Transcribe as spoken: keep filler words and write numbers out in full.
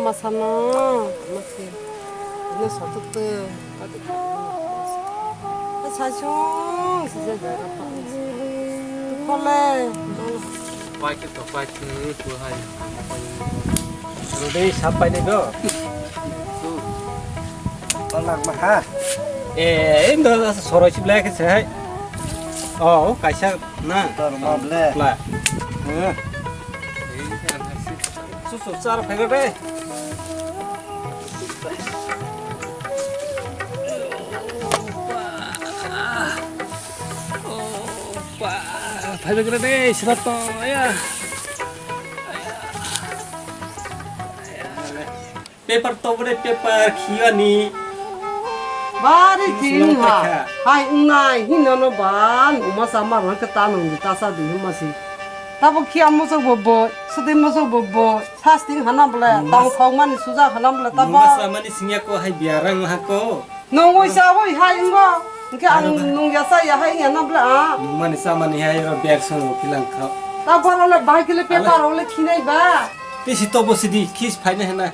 Masano, masi. Ini satu tu. Sasong, sisa jaga pa. Kole. Pai ke to, pai ke tu hai. Rode sapai ni do. Tolak mah ha. Eh, indo soroi si black se hai. Oh, kaisa na. Tor ma ble. Pla. Eh. Su su char phai de. Phai de, sira to ya. Paper to bore paper khiyani. Bari Sulong thing ha. Pakha. Hai ungnai hino no ban uma sama ro ke ta nung ta sa di huma si. Tabo khiya muso bo bo, sudi muso bo bo, sasting hana bole, Mas- tang thau mani suja hana bole tabo. Masa mani singya ko hai biarang ha ko. Nungwi sa wi hai wngbo. Hwnkhe ang Ano ba? Nungya sa ya hai wngya na bla. Nungmani chamani hai oro bag songo kilang kha. Ta borok le bahai kile paper Ano? Rok le khinai ba. Tei si tobo sidi khis phaina hena.